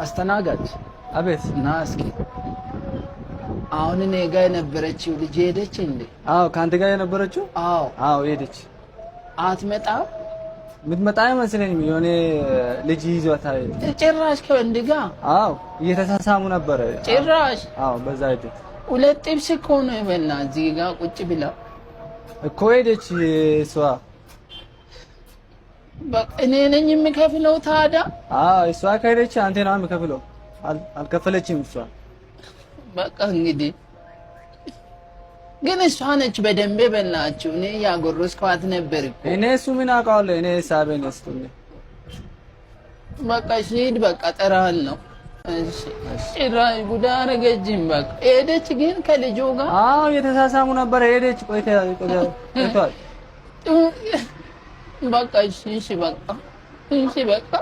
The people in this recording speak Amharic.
አስተናጋጅ። አቤት። ና እስኪ። አሁን እኔ ጋር የነበረችው ልጅ ሄደች እንዴ? አዎ፣ ከአንተ ጋር የነበረችው? አዎ። አዎ፣ ሄደች። አትመጣም? የምትመጣ አይመስለኝም። የሆነ ልጅ ይዟታል። ጭራሽ ከወንድ ጋር? አዎ፣ እየተሳሳሙ ነበረ። ጭራሽ? አዎ፣ በዛ ሄደች። ሁለት ጥብስ እኮ ነው የበላ እዚህ ጋር ቁጭ ብላ። እኮ ሄደች እሷ። በቃ እኔ ነኝ የምከፍለው ታዲያ? አዎ፣ እሷ ከሄደች አንተ ነው የምከፍለው። አልከፈለችም እሷ። በቃ እንግዲህ ግን እሷ ነች በደንብ የበላችው። እኔ እያጎረስኳት ነበር እኮ። እኔ እሱ ምን አውቃለሁ? እኔ ሂሳቤን ስጡኝ። በቃ እሺ ሂድ፣ በቃ እጠራሃለሁ። እሺ። ጭራሽ ጉዳ አደረገችኝ። በቃ ሄደች ግን ከልጁ ጋር? አዎ፣ እየተሳሳሙ ነበረ። ሄደች፣ ቆይቷል። በቃ እሺ፣ እሺ፣ በቃ እሺ፣ በቃ።